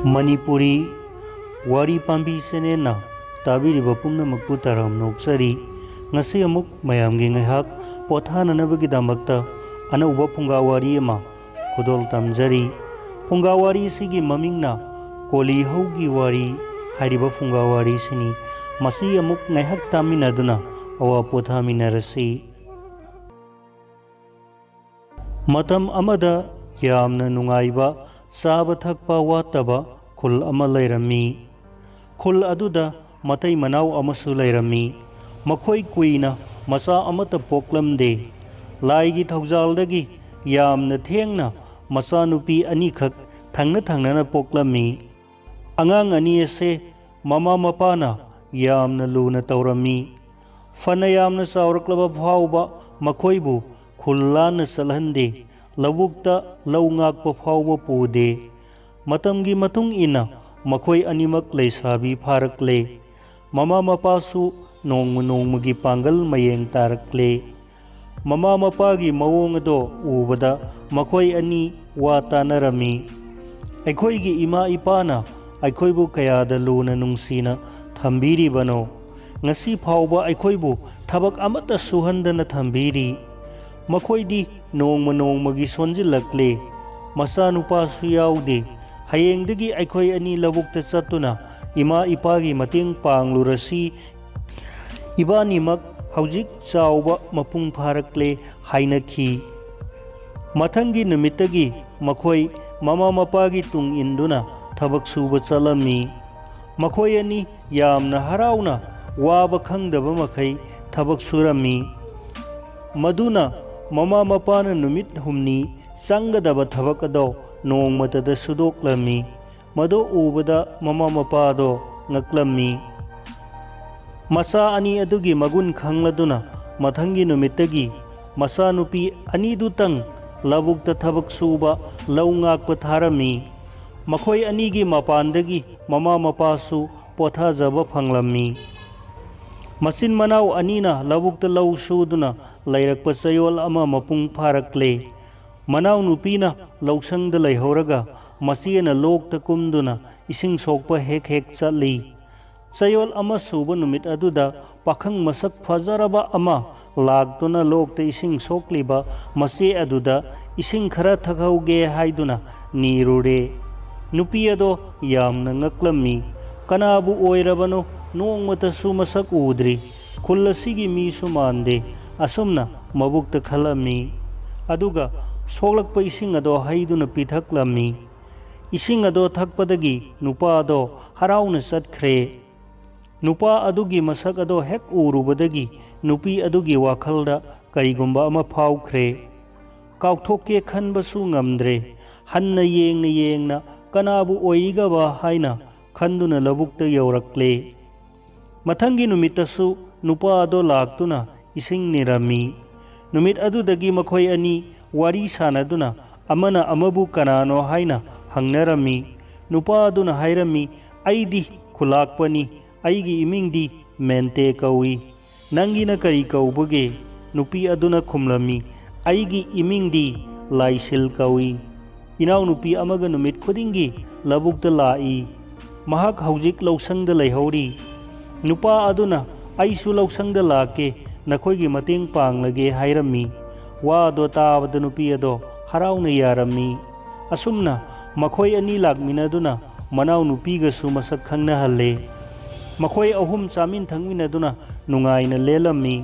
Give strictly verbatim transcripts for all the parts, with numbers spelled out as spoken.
ꯃꯅꯤꯄꯨꯔꯤ ꯋꯥꯔꯤ ꯄꯥꯝꯕꯤ ꯆꯦꯅꯦꯜꯅ ꯇꯥꯕꯤꯔꯤꯕ ꯄꯨꯝꯅꯃꯛꯄꯨ ꯇꯔꯥꯝꯅ ꯑꯣꯛꯆꯔꯤ꯫ ꯉꯁꯤ ꯑꯃꯨꯛ ꯃꯌꯥꯝꯒꯤ ꯉꯥꯏꯍꯥꯛ ꯄꯣꯊꯥꯅꯅꯕꯒꯤꯗꯃꯛꯇ ꯑꯅꯧꯕ ꯐꯨꯡꯒꯥ ꯋꯥꯔꯤ ꯑꯃ ꯈꯨꯗꯣꯜ ꯇꯝꯖꯔꯤ꯫ ꯐꯨꯡꯒꯥ ꯋꯥꯔꯤꯁꯤꯒꯤ ꯃꯃꯤꯡꯅ ꯀꯣꯂꯤ ꯍꯧꯒꯤ ꯋꯥꯔꯤ ꯍꯥꯏꯔꯤꯕ ꯐꯨꯡꯒꯥ ꯋꯥꯔꯤꯁꯤꯅꯤ꯫ ꯃꯁꯤ ꯑꯃꯨꯛ ꯉꯥꯏꯍꯥꯛ ꯇꯥꯃꯤꯟꯅꯗꯨꯅ ꯑꯋꯥ ꯄꯣꯊꯥꯃꯤꯟꯅꯔꯁꯤ꯫ ꯃꯇꯝ ꯑꯃꯗ ꯌꯥꯝꯅ ꯅꯨꯡꯉꯥꯏꯕ, ꯆꯥꯕ ꯊꯛꯄ ꯋꯥꯠꯇꯕ ꯈꯨꯜ ꯑꯃ ꯂꯩꯔꯝꯃꯤ꯫ ꯈꯨꯜ ꯑꯗꯨꯗ ꯃꯇꯩ ꯃꯅꯥꯎ ꯑꯃꯁꯨ ꯂꯩꯔꯝꯃꯤ꯫ ꯃꯈꯣꯏ ꯀꯨꯏꯅ ꯃꯆꯥ ꯑꯃꯠꯇ ꯄꯣꯛꯂꯝꯗꯦ꯫ ꯂꯥꯏꯒꯤ ꯊꯧꯖꯥꯜꯗꯒꯤ ꯌꯥꯝꯅ ꯊꯦꯡꯅ ꯃꯆꯥꯅꯨꯄꯤ ꯑꯅꯤꯈꯛ ꯊꯪꯅ ꯊꯪꯅꯅ ꯄꯣꯛꯂꯝꯃꯤ꯫ ꯑꯉꯥꯡ ꯑꯅꯤ ꯑꯁꯦ ꯃꯃꯥ ꯃꯄꯥꯅ ꯌꯥꯝꯅ ꯂꯨꯅ ꯇꯧꯔꯝꯃꯤ꯫ ꯐꯅ ꯌꯥꯝꯅ ꯆꯥꯎꯔꯛꯂꯕ ꯐꯥꯎꯕ ꯃꯈꯣꯏꯕꯨ ꯈꯨꯜ ꯂꯥꯟꯅ ꯆꯠꯍꯟꯗꯦ, ꯂꯧꯕꯨꯛꯇ ꯂꯧ ꯉꯥꯛꯄ ꯐꯥꯎꯕ ꯄꯨꯗꯦ꯫ ꯃꯇꯝꯒꯤ ꯃꯇꯨꯡ ꯏꯟꯅ ꯃꯈꯣꯏ ꯑꯅꯤꯃꯛ ꯂꯩꯁꯥꯕꯤ ꯐꯥꯔꯛꯂꯦ꯫ ꯃꯃꯥ ꯃꯄꯥꯁꯨ ꯅꯣꯡꯃ ꯅꯣꯡꯃꯒꯤ ꯄꯥꯡꯒꯜ ꯃꯌꯦꯡ ꯇꯥꯔꯛꯂꯦ꯫ ꯃꯃꯥ ꯃꯄꯥꯒꯤ ꯃꯑꯣꯡ ꯑꯗꯣ ꯎꯕꯗ ꯃꯈꯣꯏ ꯑꯅꯤ ꯋꯥ ꯇꯥꯅꯔꯝꯃꯤ꯫ "ꯑꯩꯈꯣꯏꯒꯤ ꯏꯃꯥ ꯏꯄꯥꯅ ꯑꯩꯈꯣꯏꯕꯨ ꯀꯌꯥꯗ ꯂꯨꯅ ꯅꯨꯡꯁꯤꯅ ꯊꯝꯕꯤꯔꯤꯕꯅꯣ? ꯉꯁꯤ ꯐꯥꯎꯕ ꯑꯩꯈꯣꯏꯕꯨ ꯊꯕꯛ ꯑꯃꯠꯇ ꯁꯨꯍꯟꯗꯅ ꯊꯝꯕꯤꯔꯤ꯫ ꯃꯈꯣꯏꯗꯤ ꯅꯣꯡꯃ ꯅꯣꯡꯃꯒꯤ ꯁꯣꯟꯖꯤꯜꯂꯛꯂꯦ꯫ ꯃꯆꯥꯅꯨꯄꯥꯁꯨ ꯌꯥꯎꯗꯦ꯫ ꯍꯌꯦꯡꯗꯒꯤ ꯑꯩꯈꯣꯏ ꯑꯅꯤ ꯂꯧꯕꯨꯛꯇ ꯆꯠꯇꯨꯅ ꯏꯃꯥ ꯏꯄꯥꯒꯤ ꯃꯇꯦꯡ ꯄꯥꯡꯂꯨꯔꯁꯤ꯫ ꯏꯕꯥꯅꯤꯃꯛ ꯍꯧꯖꯤꯛ ꯆꯥꯎꯕ ꯃꯄꯨꯡ ꯐꯥꯔꯛꯂꯦ" ꯍꯥꯏꯅꯈꯤ꯫ ꯃꯊꯪꯒꯤ ꯅꯨꯃꯤꯠꯇꯒꯤ ꯃꯈꯣꯏ ꯃꯃꯥ ꯃꯄꯥꯒꯤ ꯇꯨꯡ ꯏꯟꯗꯨꯅ ꯊꯕꯛ ꯁꯨꯕ ꯆꯠꯂꯝꯃꯤ꯫ ꯃꯈꯣꯏ ꯑꯅꯤ ꯌꯥꯝꯅ ꯍꯔꯥꯎꯅ ꯋꯥꯕ ꯈꯪꯗꯕ ꯃꯈꯩ ꯊꯕꯛ ꯁꯨꯔꯝꯃꯤ꯫ ꯃꯗꯨꯅ ꯃꯃꯥ ꯃꯄꯥꯅ ꯅꯨꯃꯤꯠ ꯍꯨꯝꯅꯤ ꯆꯪꯒꯗꯕ ꯊꯕꯛ ꯑꯗꯣ ꯅꯣꯡꯃꯇꯗ ꯁꯨꯗꯣꯛꯂꯝꯃꯤ꯫ ꯃꯗꯨ ꯎꯕꯗ ꯃꯃꯥ ꯃꯄꯥꯗꯣ ꯉꯛꯂꯝꯃꯤ꯫ ꯃꯆꯥ ꯑꯅꯤ ꯑꯗꯨꯒꯤ ꯃꯒꯨꯟ ꯈꯪꯂꯗꯨꯅ ꯃꯊꯪꯒꯤ ꯅꯨꯃꯤꯠꯇꯒꯤ ꯃꯆꯥꯅꯨꯄꯤ ꯑꯅꯤꯗꯨꯇꯪ ꯂꯧꯕꯨꯛꯇ ꯊꯕꯛ ꯁꯨꯕ, ꯂꯧ ꯉꯥꯛꯄ ꯊꯥꯔꯝꯃꯤ꯫ ꯃꯈꯣꯏ ꯑꯅꯤꯒꯤ ꯃꯄꯥꯟꯗꯒꯤ ꯃꯃꯥ ꯃꯄꯥꯁꯨ ꯄꯣꯊꯥꯖꯕ ꯐꯪꯂꯝꯃꯤ꯫ ꯃꯆꯤꯟ ꯃꯅꯥꯎ ꯑꯅꯤꯅ ꯂꯧꯕꯨꯛꯇ ꯂꯧ ꯁꯨꯗꯨꯅ ꯂꯩꯔꯛꯄ ꯆꯌꯣꯜ ꯑꯃ ꯃꯄꯨꯡ ꯐꯥꯔꯛꯂꯦ꯫ ꯃꯅꯥꯎꯅꯨꯄꯤꯅ ꯂꯧꯁꯪꯗ ꯂꯩꯍꯧꯔꯒ ꯃꯆꯦꯅ ꯂꯣꯛꯇ ꯀꯨꯝꯗꯨꯅ ꯏꯁꯤꯡ ꯁꯣꯛꯄ ꯍꯦꯛ ꯍꯦꯛ ꯆꯠꯂꯤ꯫ ꯆꯌꯣꯜ ꯑꯃ ꯁꯨꯕ ꯅꯨꯃꯤꯠ ꯑꯗꯨꯗ ꯄꯥꯈꯪ ꯃꯁꯛ ꯐꯖꯔꯕ ꯑꯃ ꯂꯥꯛꯇꯨꯅ ꯂꯣꯛꯇ ꯏꯁꯤꯡ ꯁꯣꯛꯂꯤꯕ ꯃꯆꯦ ꯑꯗꯨꯗ ꯏꯁꯤꯡ ꯈꯔ ꯊꯛꯍꯧꯒꯦ ꯍꯥꯏꯗꯨꯅ ꯅꯤꯔꯨꯔꯦ꯫ ꯅꯨꯄꯤ ꯑꯗꯣ ꯌꯥꯝꯅ ꯉꯛꯂꯝꯃꯤ꯫ ꯀꯅꯥꯕꯨ ꯑꯣꯏꯔꯕꯅꯣ, ꯅꯣꯡꯃꯇꯁꯨ ꯃꯁꯛ ꯎꯗ꯭ꯔꯤ꯫ ꯈꯨꯜ ꯑꯁꯤꯒꯤ ꯃꯤꯁꯨ ꯃꯥꯟꯗꯦ꯫ ꯑꯁꯨꯝꯅ ꯃꯕꯨꯛꯇ ꯈꯜꯂꯝꯃꯤ꯫ ꯑꯗꯨꯒ ꯁꯣꯛꯂꯛꯄ ꯏꯁꯤꯡ ꯑꯗꯣ ꯍꯩꯗꯨꯅ ꯄꯤꯊꯛꯂꯝꯃꯤ꯫ ꯏꯁꯤꯡ ꯑꯗꯣ ꯊꯛꯄꯗꯒꯤ ꯅꯨꯄꯥ ꯑꯗꯣ ꯍꯔꯥꯎꯅ ꯆꯠꯈ꯭ꯔꯦ꯫ ꯅꯨꯄꯥ ꯑꯗꯨꯒꯤ ꯃꯁꯛ ꯑꯗꯣ ꯍꯦꯛ ꯎꯔꯨꯕꯗꯒꯤ ꯅꯨꯄꯤ ꯑꯗꯨꯒꯤ ꯋꯥꯈꯜꯗ ꯀꯔꯤꯒꯨꯝꯕ ꯑꯃ ꯐꯥꯎꯈ꯭ꯔꯦ꯫ ꯀꯥꯎꯊꯣꯛꯀꯦ ꯈꯟꯕꯁꯨ ꯉꯝꯗ꯭ꯔꯦ꯫ ꯍꯟꯅ ꯌꯦꯡꯅ ꯌꯦꯡꯅ ꯀꯅꯥꯕꯨ ꯑꯣꯏꯔꯤꯒꯕ ꯍꯥꯏꯅ ꯈꯟꯗꯨꯅ ꯂꯧꯕꯨꯛꯇ ꯌꯧꯔꯛꯂꯦ꯫ ꯃꯊꯪꯒꯤ ꯅꯨꯃꯤꯠꯇꯁꯨ ꯅꯨꯄꯥ ꯑꯗꯣ ꯂꯥꯛꯇꯨꯅ ꯏꯁꯤꯡ ꯅꯤꯔꯝꯃꯤ꯫ ꯅꯨꯃꯤꯠ ꯑꯗꯨꯗꯒꯤ ꯃꯈꯣꯏ ꯑꯅꯤ ꯋꯥꯔꯤ ꯁꯥꯟꯅꯗꯨꯅ ꯑꯃꯅ ꯑꯃꯕꯨ ꯀꯅꯥꯅꯣ ꯍꯥꯏꯅ ꯍꯪꯅꯔꯝꯃꯤ꯫ ꯅꯨꯄꯥ ꯑꯗꯨꯅ ꯍꯥꯏꯔꯝꯃꯤ, "ꯑꯩꯗꯤ ꯈꯨꯂꯥꯛꯄꯅꯤ, ꯑꯩꯒꯤ ꯏꯃꯤꯡꯗꯤ ꯃꯦꯟꯇꯦ ꯀꯧꯏ꯫ ꯅꯪꯒꯤꯅ ꯀꯔꯤ ꯀꯧꯕꯒꯦ?" ꯅꯨꯄꯤ ꯑꯗꯨꯅ ꯈꯨꯝꯂꯝꯃꯤ, "ꯑꯩꯒꯤ ꯏꯃꯤꯡꯗꯤ ꯂꯥꯏꯁꯤꯜ ꯀꯧꯏ꯫ ꯏꯅꯥꯎꯅꯨꯄꯤ ꯑꯃꯒ ꯅꯨꯃꯤꯠ ꯈꯨꯗꯤꯡꯒꯤ ꯂꯧꯕꯨꯛꯇ ꯂꯥꯛꯏ꯫ ꯃꯍꯥꯛ ꯍꯧꯖꯤꯛ ꯂꯧꯁꯪꯗ ꯂꯩꯍꯧꯔꯤ꯫ ꯅꯨꯄꯥ ꯑꯗꯨꯅ, 'ꯑꯩꯁꯨ ꯂꯧꯁꯪꯗ ꯂꯥꯛꯀꯦ, ꯅꯈꯣꯏꯒꯤ ꯃꯇꯦꯡ ꯄꯥꯡꯂꯒꯦ,' ꯍꯥꯏꯔꯝꯃꯤ꯫ ꯋꯥ ꯑꯗꯣ ꯇꯥꯕꯗ ꯅꯨꯄꯤ ꯑꯗꯣ ꯍꯔꯥꯎꯅ ꯌꯥꯔꯝꯃꯤ꯫ ꯑꯁꯨꯝꯅ ꯃꯈꯣꯏ ꯑꯅꯤ ꯂꯥꯛꯃꯤꯟꯅꯗꯨꯅ ꯃꯅꯥꯎꯅꯨꯄꯤꯒꯁꯨ ꯃꯁꯛ ꯈꯪꯅꯍꯜꯂꯦ꯫ ꯃꯈꯣꯏ ꯑꯍꯨꯝ ꯆꯥꯃꯤꯟ ꯊꯛꯃꯤꯟꯅꯗꯨꯅ ꯅꯨꯡꯉꯥꯏꯅ ꯂꯦꯜꯂꯝꯃꯤ꯫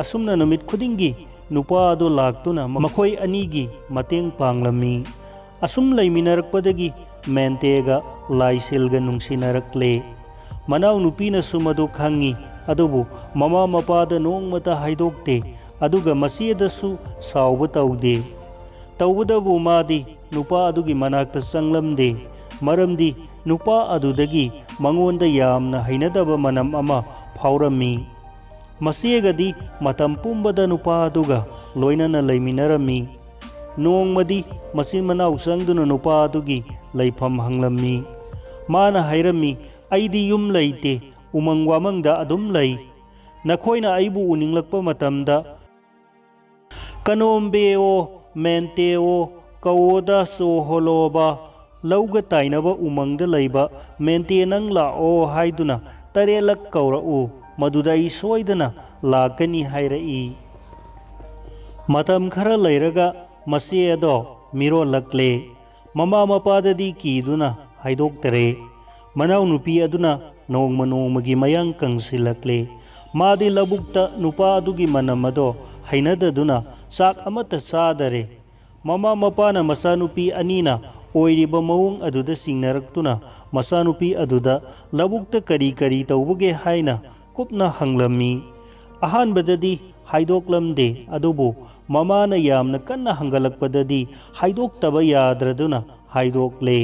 ꯑꯁꯨꯝꯅ ꯅꯨꯃꯤꯠ ꯈꯨꯗꯤꯡꯒꯤ ꯅꯨꯄꯥ ꯑꯗꯨ ꯂꯥꯛꯇꯨꯅ ꯃꯈꯣꯏ ꯑꯅꯤꯒꯤ ꯃꯇꯦꯡ ꯄꯥꯡꯂꯝꯃꯤ꯫ ꯑꯁꯨꯝ ꯂꯩꯃꯤꯟꯅꯔꯛꯄꯗꯒꯤ ꯃꯦꯟꯇꯦꯒ ꯂꯥꯏꯁꯤꯜꯒ ꯅꯨꯡꯁꯤꯅꯔꯛꯂꯦ꯫ ꯃꯅꯥꯎꯅꯨꯄꯤꯅꯁꯨ ꯃꯗꯨ ꯈꯪꯏ, ꯑꯗꯨꯕꯨ ꯃꯃꯥ ꯃꯄꯥꯗ ꯅꯣꯡꯃꯇ ꯍꯥꯏꯗꯣꯛꯇꯦ, ꯑꯗꯨꯒ ꯃꯆꯦꯗꯁꯨ ꯁꯥꯎꯕ ꯇꯧꯗꯦ꯫ ꯇꯧꯕꯇꯕꯨ ꯃꯥꯗꯤ ꯅꯨꯄꯥ ꯑꯗꯨꯒꯤ ꯃꯅꯥꯛꯇ ꯆꯪꯂꯝꯗꯦ, ꯃꯔꯝꯗꯤ ꯅꯨꯄꯥ ꯑꯗꯨꯗꯒꯤ ꯃꯉꯣꯟꯗ ꯌꯥꯝꯅ ꯍꯩꯅꯗꯕ ꯃꯅꯝ ꯑꯃ ꯐꯥꯎꯔꯝꯃꯤ꯫ ꯃꯆꯦꯒꯗꯤ ꯃꯇꯝ ꯄꯨꯝꯕꯗ ꯅꯨꯄꯥ ꯑꯗꯨꯒ ꯂꯣꯏꯅꯅ ꯂꯩꯃꯤꯟꯅꯔꯝꯃꯤ꯫ ꯅꯣꯡꯃꯗꯤ ꯃꯆꯤꯟ ꯃꯅꯥꯎ ꯆꯪꯗꯨꯅ ꯅꯨꯄꯥ ꯑꯗꯨꯒꯤ ꯂꯩꯐꯝ ꯍꯪꯂꯝꯃꯤ꯫ ꯃꯥꯅ ꯍꯥꯏꯔꯝꯃꯤ, "ꯑꯩꯗꯤ ꯌꯨꯝ ꯂꯩꯇꯦ, ꯎꯃꯪ ꯋꯥꯃꯪꯗ ꯑꯗꯨꯝ ꯂꯩ꯫ ꯅꯈꯣꯏꯅ ꯑꯩꯕꯨ ꯎꯅꯤꯡꯂꯛꯄ ꯃꯇꯝꯗ ꯀꯅꯣꯝꯕꯦꯑꯣ, ꯃꯦꯟꯇꯦꯑꯣ, ꯀꯧꯑꯣꯗ ꯆꯣꯍꯣꯂꯣꯕ, ꯂꯧꯒ ꯇꯥꯏꯅꯕ ꯎꯃꯪꯗ ꯂꯩꯕ ꯃꯦꯟꯇꯦ ꯅꯪ ꯂꯥꯛꯑꯣ ꯍꯥꯏꯗꯨꯅ ꯇꯔꯦꯠꯂꯛ ꯀꯧꯔꯛꯎ, ꯃꯗꯨꯗ ꯑꯩ ꯁꯣꯏꯗꯅ ꯂꯥꯛꯀꯅꯤ ꯍꯥꯏꯔꯛꯏ꯫ ꯃꯇꯝ ꯈꯔ ꯂꯩꯔꯒ ꯃꯆꯦ ꯑꯗꯣ ꯃꯤꯔꯣꯜꯂꯛꯂꯦ꯫ ꯃꯃꯥ ꯃꯄꯥꯗꯗꯤ ꯀꯤꯗꯨꯅ ꯍꯥꯏꯗꯣꯛꯇꯔꯦ꯫ ꯃꯅꯥꯎꯅꯨꯄꯤ ꯑꯗꯨꯅ ꯅꯣꯡꯃ ꯅꯣꯡꯃꯒꯤ ꯃꯌꯥꯡ ꯀꯪꯁꯤꯜꯂꯛꯂꯦ꯫ ꯃꯥꯗꯤ ꯂꯧꯕꯨꯛꯇ ꯅꯨꯄꯥ ꯑꯗꯨꯒꯤ ꯃꯅꯝ ꯑꯗꯣ ꯍꯩꯅꯗꯗꯨꯅ ꯆꯥꯛ ꯑꯃꯠꯇ ꯆꯥꯗꯔꯦ꯫ ꯃꯃꯥ ꯃꯄꯥꯅ ꯃꯆꯥꯅꯨꯄꯤ ꯑꯅꯤꯅ ꯑꯣꯏꯔꯤꯕ ꯃꯑꯣꯡ ꯑꯗꯨꯗ ꯆꯤꯡꯅꯔꯛꯇꯨꯅ ꯃꯆꯥꯅꯨꯄꯤ ꯑꯗꯨꯗ ꯂꯧꯕꯨꯛꯇ ꯀꯔꯤ ꯀꯔꯤ ꯇꯧꯕꯒꯦ ꯍꯥꯏꯅ ꯀꯨꯞꯅ ꯍꯪꯂꯝꯃꯤ꯫ ꯑꯍꯥꯟꯕꯗꯗꯤ ꯍꯥꯏꯗꯣꯛꯂꯝꯗꯦ, ꯑꯗꯨꯕꯨ ꯃꯃꯥꯅ ꯌꯥꯝꯅ ꯀꯟꯅ ꯍꯪꯒꯠꯂꯛꯄꯗꯗꯤ ꯍꯥꯏꯗꯣꯛꯇꯕ ꯌꯥꯗ꯭ꯔꯗꯨꯅ ꯍꯥꯏꯗꯣꯛꯂꯦ꯫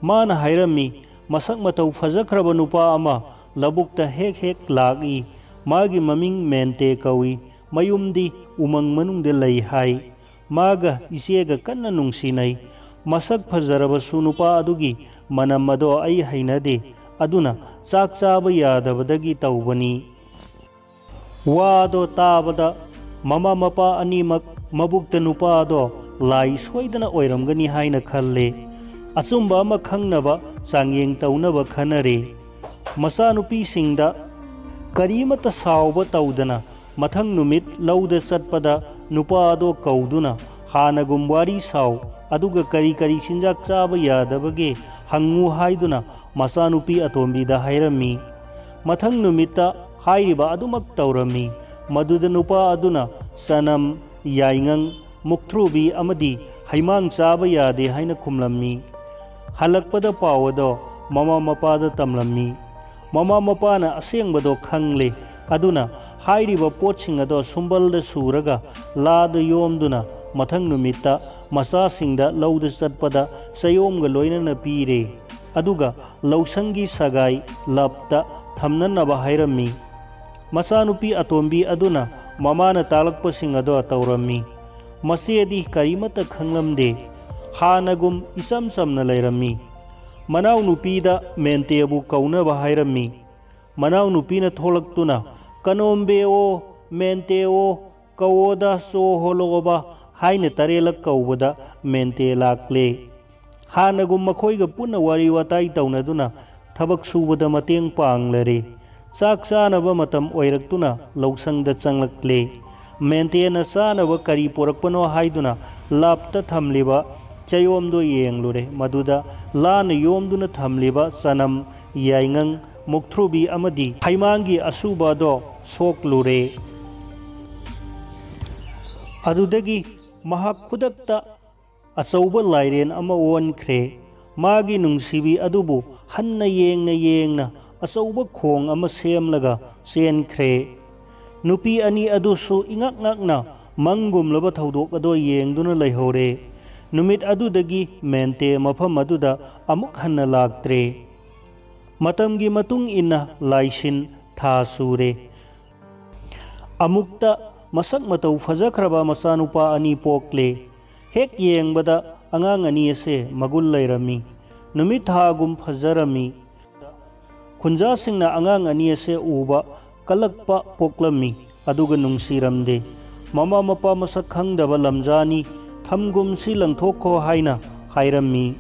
ꯃꯥꯅ ꯍꯥꯏꯔꯝꯃꯤ, ꯃꯁꯛ ꯃꯇꯧ ꯐꯖꯈ꯭ꯔꯕ ꯅꯨꯄꯥ ꯑꯃ ꯂꯧꯕꯨꯛꯇ ꯍꯦꯛ ꯍꯦꯛ ꯂꯥꯛꯏ꯫ ꯃꯥꯒꯤ ꯃꯃꯤꯡ ꯃꯦꯟꯇꯦ ꯀꯧꯏ꯫ ꯃꯌꯨꯝꯗꯤ ꯎꯃꯪ ꯃꯅꯨꯡꯗ ꯂꯩ ꯍꯥꯏ꯫ ꯃꯥꯒ ꯏꯆꯦꯒ ꯀꯟꯅ ꯅꯨꯡꯁꯤꯅꯩ꯫ ꯃꯁꯛ ꯐꯖꯔꯕꯁꯨ ꯅꯨꯄꯥ ꯑꯗꯨꯒꯤ ꯃꯅꯝ ꯑꯗꯣ ꯑꯩ ꯍꯩꯅꯗꯦ꯫ ꯑꯗꯨꯅ ꯆꯥꯛ ꯆꯥꯕ ꯌꯥꯗꯕꯗꯒꯤ ꯇꯧꯕꯅꯤ꯫ ꯋꯥꯗꯣ ꯇꯥꯕꯗ ꯃꯃꯥ ꯃꯄꯥ ꯑꯅꯤꯃꯛ ꯃꯕꯨꯛꯇ ꯅꯨꯄꯥꯗꯣ ꯂꯥꯏ ꯁꯣꯏꯗꯅ ꯑꯣꯏꯔꯝꯒꯅꯤ ꯍꯥꯏꯅ ꯈꯜꯂꯦ꯫ ꯑꯆꯨꯝꯕ ꯑꯃ ꯈꯪꯅꯕ ꯆꯥꯡꯌꯦꯡ ꯇꯧꯅꯕ ꯈꯟꯅꯔꯦ꯫ ꯃꯆꯥꯅꯨꯄꯤꯁꯤꯡꯗ ꯀꯔꯤꯃꯠꯇ ꯁꯥꯎꯕ ꯇꯧꯗꯅ ꯃꯊꯪ ꯅꯨꯃꯤꯠ ꯂꯧꯗ ꯆꯠꯄꯗ ꯅꯨꯄꯥꯗꯣ ꯀꯧꯗꯨꯅ ꯍꯥꯟꯅꯒꯨꯝ ꯋꯥꯔꯤ ꯁꯥꯎ, ꯑꯗꯨꯒ ꯀꯔꯤ ꯀꯔꯤ ꯆꯤꯟꯖꯥꯛ ꯆꯥꯕ ꯌꯥꯗꯕꯒꯦ ꯍꯪꯉꯨ ꯍꯥꯏꯗꯨꯅ ꯃꯆꯥꯅꯨꯄꯤ ꯑꯇꯣꯝꯕꯤꯗ ꯍꯥꯏꯔꯝꯃꯤ꯫ ꯃꯊꯪ ꯅꯨꯃꯤꯠꯇ ꯍꯥꯏꯔꯤꯕ ꯑꯗꯨꯃꯛ ꯇꯧꯔꯝꯃꯤ꯫ ꯃꯗꯨꯗ ꯅꯨꯄꯥ ꯑꯗꯨꯅ ꯆꯅꯝ, ꯌꯥꯏꯉꯪ, ꯃꯨꯛꯊ꯭ꯔꯨꯕꯤ ꯑꯃꯗꯤ ꯍꯩꯃꯥꯡ ꯆꯥꯕ ꯌꯥꯗꯦ ꯍꯥꯏꯅ ꯈꯨꯝꯂꯝꯃꯤ꯫ ꯍꯜꯂꯛꯄꯗ ꯄꯥꯎ ꯑꯗꯣ ꯃꯃꯥ ꯃꯄꯥꯗ ꯇꯝꯂꯝꯃꯤ꯫ ꯃꯃꯥ ꯃꯄꯥꯅ ꯑꯁꯦꯡꯕꯗꯣ ꯈꯪꯂꯦ꯫ ꯑꯗꯨꯅ ꯍꯥꯏꯔꯤꯕ ꯄꯣꯠꯁꯤꯡ ꯑꯗꯣ ꯁꯨꯝꯕꯜꯗ ꯁꯨꯔꯒ ꯂꯥꯗ ꯌꯣꯝꯗꯨꯅ ꯃꯊꯪ ꯅꯨꯃꯤꯠꯇ ꯃꯆꯥꯁꯤꯡꯗ ꯂꯧꯗ ꯆꯠꯄꯗ ꯆꯌꯣꯝꯒ ꯂꯣꯏꯅꯅ ꯄꯤꯔꯦ꯫ ꯑꯗꯨꯒ ꯂꯧꯁꯪꯒꯤ ꯁꯒꯥꯏ ꯂꯞꯇ ꯊꯝꯅꯅꯕ ꯍꯥꯏꯔꯝꯃꯤ꯫ ꯃꯆꯥꯅꯨꯄꯤ ꯑꯇꯣꯝꯕꯤ ꯑꯗꯨꯅ ꯃꯃꯥꯅ ꯇꯥꯛꯂꯛꯄꯁꯤꯡ ꯑꯗꯣ ꯇꯧꯔꯝꯃꯤ꯫ ꯃꯆꯦꯗꯤ ꯀꯔꯤꯃꯠꯇ ꯈꯪꯂꯝꯗꯦ꯫ ꯍꯥꯟꯅꯒꯨꯝ ꯏꯆꯝ ꯆꯝꯅ ꯂꯩꯔꯝꯃꯤ꯫ ꯃꯅꯥꯎꯅꯨꯄꯤꯗ ꯃꯦꯟꯇꯦꯕꯨ ꯀꯧꯅꯕ ꯍꯥꯏꯔꯝꯃꯤ꯫ ꯃꯅꯥꯎꯅꯨꯄꯤꯅ ꯊꯣꯛꯂꯛꯇꯨꯅ "ꯀꯅꯣꯝꯕꯦꯑꯣ, ꯃꯦꯟꯇꯦꯑꯣ, ꯀꯧꯑꯣꯗ ꯆꯣ ꯍꯣꯂꯣꯕ" ꯍꯥꯏꯅ ꯇꯔꯦꯠꯂꯛ ꯀꯧꯕꯗ ꯃꯦꯟꯇꯦ ꯂꯥꯛꯂꯦ꯫ ꯍꯥꯟꯅꯒꯨꯝ ꯃꯈꯣꯏꯒ ꯄꯨꯟꯅ ꯋꯥꯔꯤ ꯋꯥꯇꯥꯏ ꯇꯧꯅꯗꯨꯅ ꯊꯕꯛ ꯁꯨꯕꯗ ꯃꯇꯦꯡ ꯄꯥꯡꯂꯔꯦ꯫ ꯆꯥꯛ ꯆꯥꯅꯕ ꯃꯇꯝ ꯑꯣꯏꯔꯛꯇꯨꯅ ꯂꯧꯁꯪꯗ ꯆꯪꯂꯛꯂꯦ꯫ ꯃꯦꯟꯇꯦꯅ ꯆꯥꯅꯕ ꯀꯔꯤ ꯄꯨꯔꯛꯄꯅꯣ ꯍꯥꯏꯗꯨꯅ ꯂꯥꯞꯇ ꯊꯝꯂꯤꯕ ꯆꯌꯣꯝꯗꯣ ꯌꯦꯡꯂꯨꯔꯦ꯫ ꯃꯗꯨꯗ ꯂꯥꯅ ꯌꯣꯝꯗꯨꯅ ꯊꯝꯂꯤꯕ ꯆꯅꯝ, ꯌꯥꯏꯉꯪ, ꯃꯨꯛꯊ꯭ꯔꯨꯕꯤ ꯑꯃꯗꯤ ꯍꯩꯃꯥꯡꯒꯤ ꯑꯁꯨꯕ ꯑꯗꯣ ꯁꯣꯛꯂꯨꯔꯦ꯫ ꯑꯗꯨꯗꯒꯤ ꯃꯍꯥꯛ ꯈꯨꯗꯛꯇ ꯑꯆꯧꯕ ꯂꯥꯏꯔꯦꯟ ꯑꯃ ꯑꯣꯟꯈ꯭ꯔꯦ꯫ ꯃꯥꯒꯤ ꯅꯨꯡꯁꯤꯕꯤ ꯑꯗꯨꯕꯨ ꯍꯟꯅ ꯌꯦꯡꯅ ꯌꯦꯡꯅ ꯑꯆꯧꯕ ꯈꯣꯡ ꯑꯃ ꯁꯦꯝꯂꯒ ꯆꯦꯟꯈ꯭ꯔꯦ꯫ ꯅꯨꯄꯤ ꯑꯅꯤ ꯑꯗꯨꯁꯨ ꯏꯉꯛ ꯉꯛꯅ ꯃꯪꯒꯨꯝꯂꯕ ꯊꯧꯗꯣꯛ ꯑꯗꯨ ꯌꯦꯡꯗꯨꯅ ꯂꯩꯍꯧꯔꯦ꯫ ꯅꯨꯃꯤꯠ ꯑꯗꯨꯗꯒꯤ ꯃꯦꯟꯇꯦ ꯃꯐꯝ ꯑꯗꯨꯗ ꯑꯃꯨꯛ ꯍꯟꯅ ꯂꯥꯛꯇ꯭ꯔꯦ꯫ ꯃꯇꯝꯒꯤ ꯃꯇꯨꯡ ꯏꯟꯅ ꯂꯥꯏꯁꯤꯟ ꯊꯥ ꯁꯨꯔꯦ꯫ ꯑꯃꯨꯛꯇ ꯃꯁꯛ ꯃꯇꯧ ꯐꯖꯈ꯭ꯔꯕ ꯃꯆꯥꯅꯨꯄꯥ ꯑꯅꯤ ꯄꯣꯛꯂꯦ꯫ ꯍꯦꯛ ꯌꯦꯡꯕꯗ ꯑꯉꯥꯡ ꯑꯅꯤ ꯑꯁꯦ ꯃꯒꯨꯟ ꯂꯩꯔꯝꯃꯤ꯫ ꯅꯨꯃꯤꯠ ꯊꯥꯒꯨꯝ ꯐꯖꯔꯝꯃꯤ꯫ ꯈꯨꯟꯖꯥꯁꯤꯡꯅ ꯑꯉꯥꯡ ꯑꯅꯤ ꯑꯁꯦ ꯎꯕ ꯀꯜꯂꯛꯄ ꯄꯣꯛꯂꯝꯃꯤ, ꯑꯗꯨꯒ ꯅꯨꯡꯁꯤꯔꯝꯗꯦ꯫ ꯃꯃꯥ ꯃꯄꯥ ꯃꯁꯛ ꯈꯪꯗꯕ ꯂꯝꯖꯥꯅꯤ, ꯊꯝꯒꯨꯝꯁꯤ ꯂꯪꯊꯣꯛꯈꯣ ꯍꯥꯏꯅ ꯍꯥꯏꯔꯝꯃꯤ꯫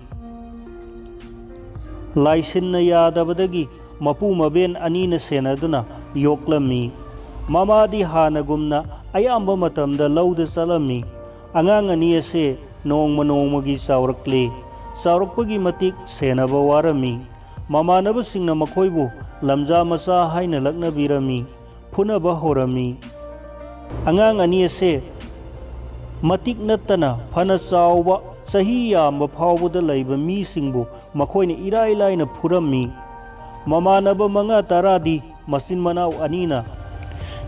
ꯂꯥꯏꯁꯤꯟꯅ ꯌꯥꯗꯕꯗꯒꯤ ꯃꯄꯨ ꯃꯕꯦꯟ ꯑꯅꯤꯅ ꯁꯦꯟꯅꯗꯨꯅ ꯌꯣꯛꯂꯝꯃꯤ꯫ ꯃꯃꯥꯗꯤ ꯍꯥꯟꯅꯒꯨꯝꯅ ꯑꯌꯥꯝꯕ ꯃꯇꯝꯗ ꯂꯧꯗ ꯆꯠꯂꯝꯃꯤ꯫ ꯑꯉꯥꯡ ꯑꯅꯤ ꯑꯁꯦ ꯅꯣꯡꯃ ꯅꯣꯡꯃꯒꯤ ꯆꯥꯎꯔꯛꯂꯤ꯫ ꯆꯥꯎꯔꯛꯄꯒꯤ ꯃꯇꯤꯛ ꯁꯦꯟꯅꯕ ꯋꯥꯔꯝꯃꯤ꯫ ꯃꯃꯥꯟꯅꯕꯁꯤꯡꯅ ꯃꯈꯣꯏꯕꯨ ꯂꯝꯖꯥ ꯃꯆꯥ ꯍꯥꯏꯅ ꯂꯛꯅꯕꯤꯔꯝꯃꯤ, ꯐꯨꯅꯕ ꯍꯧꯔꯝꯃꯤ꯫ ꯑꯉꯥꯡ ꯑꯅꯤ ꯑꯁꯦ ꯃꯇꯤꯛ ꯅꯠꯇꯅ ꯐꯅ ꯆꯥꯎꯕ, ꯆꯍꯤ ꯌꯥꯝꯕ ꯐꯥꯎꯕꯗ ꯂꯩꯕ ꯃꯤꯁꯤꯡꯕꯨ ꯃꯈꯣꯏꯅ ꯏꯔꯥꯏ ꯂꯥꯏꯅ ꯐꯨꯔꯝꯃꯤ꯫ ꯃꯃꯥꯟꯅꯕ ꯃꯉꯥ ꯇꯔꯥꯗꯤ ꯃꯆꯤꯟ ꯃꯅꯥꯎ ꯑꯅꯤꯅ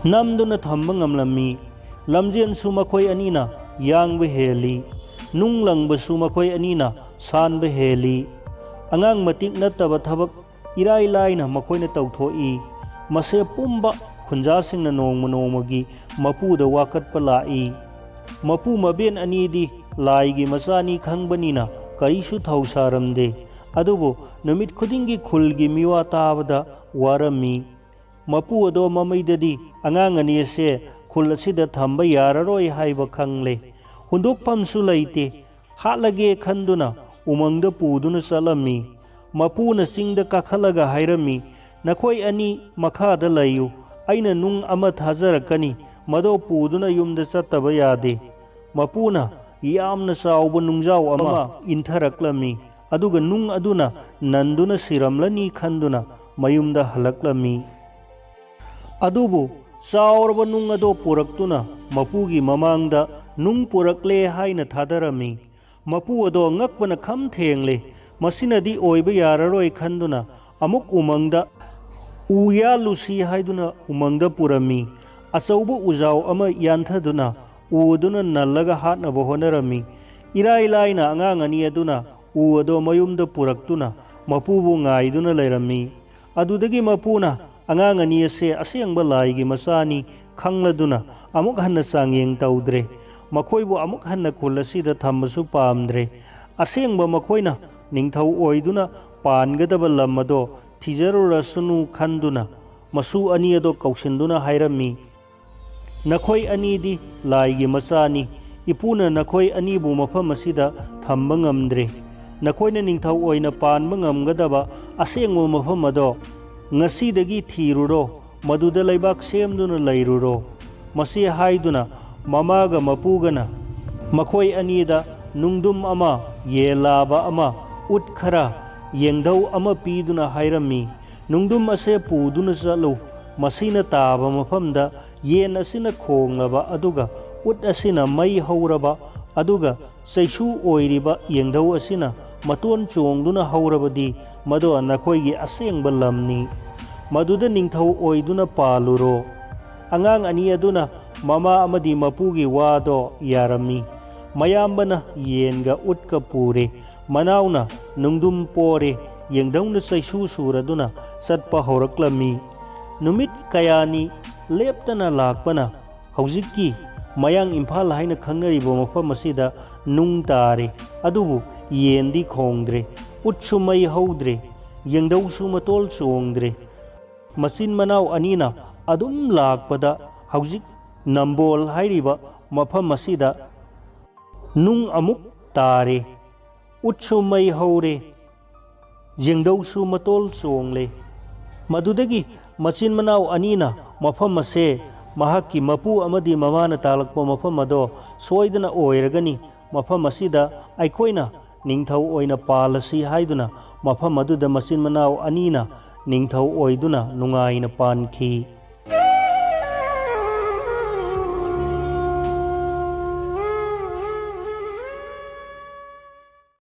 ꯅꯝꯗꯨꯅ ꯊꯝꯕ ꯉꯝꯂꯝꯃꯤ꯫ ꯂꯝꯖꯦꯟꯁꯨ ꯃꯈꯣꯏ ꯑꯅꯤꯅ ꯌꯥꯡꯕ ꯍꯦꯜꯂꯤ꯫ ꯅꯨꯡ ꯂꯪꯕꯁꯨ ꯃꯈꯣꯏ ꯑꯅꯤꯅ ꯁꯥꯟꯕ ꯍꯦꯜꯂꯤ꯫ ꯑꯉꯥꯡ ꯃꯇꯤꯛ ꯅꯠꯇꯕ ꯊꯕꯛ ꯏꯔꯥꯏ ꯂꯥꯏꯅ ꯃꯈꯣꯏꯅ ꯇꯧꯊꯣꯛꯏ꯫ ꯃꯁꯦ ꯄꯨꯝꯕ ꯈꯨꯟꯖꯥꯁꯤꯡꯅ ꯅꯣꯡꯃ ꯅꯣꯡꯃꯒꯤ ꯃꯄꯨꯗ ꯋꯥꯀꯠꯄ ꯂꯥꯛꯏ꯫ ꯃꯄꯨ ꯃꯕꯦꯟ ꯑꯅꯤꯗꯤ ꯂꯥꯏꯒꯤ ꯃꯆꯥꯅꯤ ꯈꯪꯕꯅꯤꯅ ꯀꯔꯤꯁꯨ ꯊꯧꯁꯥꯔꯝꯗꯦ꯫ ꯑꯗꯨꯕꯨ ꯅꯨꯃꯤꯠ ꯈꯨꯗꯤꯡꯒꯤ ꯈꯨꯜꯒꯤ ꯃꯤꯋꯥ ꯇꯥꯕꯗ ꯋꯥꯔꯝꯃꯤ꯫ ꯃꯄꯨ ꯑꯗꯣ ꯃꯃꯩꯗꯗꯤ ꯑꯉꯥꯡ ꯑꯅꯤ ꯑꯁꯦ ꯈꯨꯜ ꯑꯁꯤꯗ ꯊꯝꯕ ꯌꯥꯔꯔꯣꯏ ꯍꯥꯏꯕ ꯈꯪꯂꯦ꯫ ꯍꯨꯟꯗꯣꯛꯐꯝꯁꯨ ꯂꯩꯇꯦ꯫ ꯍꯥꯠꯂꯒꯦ ꯈꯟꯗꯨꯅ ꯎꯃꯪꯗ ꯄꯨꯗꯨꯅ ꯆꯠꯂꯝꯃꯤ꯫ ꯃꯄꯨꯅ ꯆꯤꯡꯗ ꯀꯥꯈꯠꯂꯒ ꯍꯥꯏꯔꯝꯃꯤ, "ꯅꯈꯣꯏ ꯑꯅꯤ ꯃꯈꯥꯗ ꯂꯩꯌꯨ, ꯑꯩꯅ ꯅꯨꯡ ꯑꯃ ꯊꯥꯖꯔꯛꯀꯅꯤ, ꯃꯗꯣ ꯄꯨꯗꯨꯅ ꯌꯨꯝꯗ ꯆꯠꯇꯕ ꯌꯥꯗꯦ"꯫ ꯃꯄꯨꯅ ꯌꯥꯝꯅ ꯆꯥꯎꯕ ꯅꯨꯡꯖꯥꯎ ꯑꯃ ꯏꯟꯊꯔꯛꯂꯝꯃꯤ, ꯑꯗꯨꯒ ꯅꯨꯡ ꯑꯗꯨꯅ ꯅꯟꯗꯨꯅ ꯁꯤꯔꯝꯂꯅꯤ ꯈꯟꯗꯨꯅ ꯃꯌꯨꯝꯗ ꯍꯜꯂꯛꯂꯝꯃꯤ꯫ ꯑꯗꯨꯕꯨ ꯆꯥꯎꯔꯕ ꯅꯨꯡ ꯑꯗꯣ ꯄꯨꯔꯛꯇꯨꯅ ꯃꯄꯨꯒꯤ ꯃꯃꯥꯡꯗ ꯅꯨꯡ ꯄꯨꯔꯛꯂꯦ ꯍꯥꯏꯅ ꯊꯥꯗꯔꯝꯃꯤ꯫ ꯃꯄꯨ ꯑꯗꯣ ꯉꯛꯄꯅ ꯈꯝ ꯊꯦꯡꯂꯦ꯫ ꯃꯁꯤꯅꯗꯤ ꯑꯣꯏꯕ ꯌꯥꯔꯔꯣꯏ ꯈꯟꯗꯨꯅ ꯑꯃꯨꯛ ꯎꯃꯪꯗ ꯎ ꯌꯥꯜꯂꯨꯁꯤ ꯍꯥꯏꯗꯨꯅ ꯎꯃꯪꯗ ꯄꯨꯔꯝꯃꯤ꯫ ꯑꯆꯧꯕ ꯎꯖꯥꯎ ꯑꯃ ꯌꯥꯟꯊꯗꯨꯅ ꯎ ꯑꯗꯨꯅ ꯅꯜꯂꯒ ꯍꯥꯠꯅꯕ ꯍꯣꯠꯅꯔꯝꯃꯤ꯫ ꯏꯔꯥꯏ ꯂꯥꯏꯅ ꯑꯉꯥꯡ ꯑꯅꯤ ꯑꯗꯨꯅ ꯎ ꯑꯗꯣ ꯃꯌꯨꯝꯗ ꯄꯨꯔꯛꯇꯨꯅ ꯃꯄꯨꯕꯨ ꯉꯥꯏꯗꯨꯅ ꯂꯩꯔꯝꯃꯤ꯫ ꯑꯗꯨꯗꯒꯤ ꯃꯄꯨꯅ ꯑꯉꯥꯡ ꯑꯅꯤ ꯑꯁꯦ ꯑꯁꯦꯡꯕ ꯂꯥꯏꯒꯤ ꯃꯆꯥꯅꯤ ꯈꯪꯂꯗꯨꯅ ꯑꯃꯨꯛ ꯍꯟꯅ ꯆꯥꯡꯌꯦꯡ ꯇꯧꯗ꯭ꯔꯦ꯫ ꯃꯈꯣꯏꯕꯨ ꯑꯃꯨꯛ ꯍꯟꯅ ꯈꯨꯜ ꯑꯁꯤꯗ ꯊꯝꯕꯁꯨ ꯄꯥꯝꯗ꯭ꯔꯦ꯫ ꯑꯁꯦꯡꯕ ꯃꯈꯣꯏꯅ ꯅꯤꯡꯊꯧ ꯑꯣꯏꯗꯨꯅ ꯄꯥꯟꯒꯗꯕ ꯂꯝ ꯑꯗꯣ ꯊꯤꯖꯔꯨꯔꯁꯅꯨ ꯈꯟꯗꯨꯅ ꯃꯁꯨ ꯑꯅꯤ ꯑꯗꯣ ꯀꯧꯁꯤꯟꯗꯨꯅ ꯍꯥꯏꯔꯝꯃꯤ, "ꯅꯈꯣꯏ ꯑꯅꯤꯗꯤ ꯂꯥꯏꯒꯤ ꯃꯆꯥꯅꯤ꯫ ꯏꯄꯨꯅ ꯅꯈꯣꯏ ꯑꯅꯤꯕꯨ ꯃꯐꯝ ꯑꯁꯤꯗ ꯊꯝꯕ ꯉꯝꯗ꯭ꯔꯦ꯫ ꯅꯈꯣꯏꯅ ꯅꯤꯡꯊꯧ ꯑꯣꯏꯅ ꯄꯥꯟꯕ ꯉꯝꯒꯗꯕ ꯑꯁꯦꯡꯕ ꯃꯐꯝ ꯑꯗꯣ ꯉꯁꯤꯗꯒꯤ ꯊꯤꯔꯨꯔꯣ, ꯃꯗꯨꯗ ꯂꯩꯕꯥꯛ ꯁꯦꯝꯗꯨꯅ ꯂꯩꯔꯨꯔꯣ"꯫ ꯃꯁꯤ ꯍꯥꯏꯗꯨꯅ ꯃꯃꯥꯒ ꯃꯄꯨꯒꯅ ꯃꯈꯣꯏ ꯑꯅꯤꯗ ꯅꯨꯡꯗꯨꯝ ꯑꯃ, ꯌꯦꯟ ꯂꯥꯕ ꯑꯃ, ꯎꯠ ꯈꯔ, ꯌꯦꯡꯙꯧ ꯑꯃ ꯄꯤꯗꯨꯅ ꯍꯥꯏꯔꯝꯃꯤ, "ꯅꯨꯡꯗꯨꯝ ꯑꯁꯦ ꯄꯨꯗꯨꯅ ꯆꯠꯂꯨ꯫ ꯃꯁꯤꯅ ꯇꯥꯕ ꯃꯐꯝꯗ ꯌꯦꯟ ꯑꯁꯤꯅ ꯈꯣꯡꯂꯕ ꯑꯗꯨꯒ ꯎꯠ ꯑꯁꯤꯅ ꯃꯩ ꯍꯧꯔꯕ ꯑꯗꯨꯒ ꯆꯩꯁꯨ ꯑꯣꯏꯔꯤꯕ ꯌꯦꯡꯙꯧ ꯑꯁꯤꯅ ꯃꯇꯣꯟ ꯆꯣꯡꯗꯨꯅ ꯍꯧꯔꯕꯗꯤ ꯃꯗꯣ ꯅꯈꯣꯏꯒꯤ ꯑꯁꯦꯡꯕ ꯂꯝꯅꯤ꯫ ꯃꯗꯨꯗ ꯅꯤꯡꯊꯧ ꯑꯣꯏꯗꯨꯅ ꯄꯥꯜꯂꯨꯔꯣ"꯫ ꯑꯉꯥꯡ ꯑꯅꯤ ꯑꯗꯨꯅ ꯃꯃꯥ ꯑꯃꯗꯤ ꯃꯄꯨꯒꯤ ꯋꯥꯗꯣ ꯌꯥꯔꯝꯃꯤ꯫ ꯃꯌꯥꯝꯕꯅ ꯌꯦꯟꯒ ꯎꯠꯀ ꯄꯨꯔꯦ꯫ ꯃꯅꯥꯎꯅ ꯅꯨꯡꯗꯨꯝ ꯄꯣꯔꯦ꯫ ꯌꯦꯡꯙꯧꯅ ꯆꯩꯁꯨ ꯁꯨꯔꯗꯨꯅ ꯆꯠꯄ ꯍꯧꯔꯛꯂꯝꯃꯤ꯫ ꯅꯨꯃꯤꯠ ꯀꯌꯥꯅꯤ ꯂꯦꯞꯇꯅ ꯂꯥꯛꯄꯅ ꯍꯧꯖꯤꯛꯀꯤ ꯃꯌꯥꯡ ꯏꯝꯐꯥꯜ ꯍꯥꯏꯅ ꯈꯪꯅꯔꯤꯕ ꯃꯐꯝ ꯑꯁꯤꯗ ꯅꯨꯡ ꯇꯥꯔꯦ꯫ ꯑꯗꯨꯕꯨ ꯌꯦꯟꯗꯤ ꯈꯣꯡꯗ꯭ꯔꯦ, ꯎꯠꯁꯨ ꯃꯩ ꯍꯧꯗ꯭ꯔꯦ, ꯌꯦꯡꯙꯧꯁꯨ ꯃꯇꯣꯜ ꯆꯣꯡꯗ꯭ꯔꯦ꯫ ꯃꯆꯤꯟ ꯃꯅꯥꯎ ꯑꯅꯤꯅ ꯑꯗꯨꯝ ꯂꯥꯛꯄꯗ ꯍꯧꯖꯤꯛ ꯅꯝꯕꯣꯜ ꯍꯥꯏꯔꯤꯕ ꯃꯐꯝ ꯑꯁꯤꯗ ꯅꯨꯡ ꯑꯃꯨꯛ ꯇꯥꯔꯦ꯫ ꯎꯠꯁꯨ ꯃꯩ ꯍꯧꯔꯦ, ꯌꯦꯡꯗꯧꯁꯨ ꯃꯇꯣꯜ ꯆꯣꯡꯂꯦ꯫ ꯃꯗꯨꯗꯒꯤ ꯃꯆꯤꯟ ꯃꯅꯥꯎ ꯑꯅꯤꯅ ꯃꯐꯝ ꯑꯁꯦ ꯃꯍꯥꯛꯀꯤ ꯃꯄꯨ ꯑꯃꯗꯤ ꯃꯃꯥꯅ ꯇꯥꯛꯂꯛꯄ ꯃꯐꯝ ꯑꯗꯣ ꯁꯣꯏꯗꯅ ꯑꯣꯏꯔꯒꯅꯤ, ꯃꯐꯝ ꯑꯁꯤꯗ ꯑꯩꯈꯣꯏꯅ ꯅꯤꯡꯊꯧ ꯑꯣꯏꯅ ꯄꯥꯜꯂꯁꯤ ꯍꯥꯏꯗꯨꯅ ꯃꯐꯝ ꯑꯗꯨꯗ ꯃꯆꯤꯟ ꯃꯅꯥꯎ ꯑꯅꯤꯅ ꯅꯤꯡꯊꯧ ꯑꯣꯏꯗꯨꯅ ꯅꯨꯡꯉꯥꯏꯅ ꯄꯥꯟꯈꯤ꯫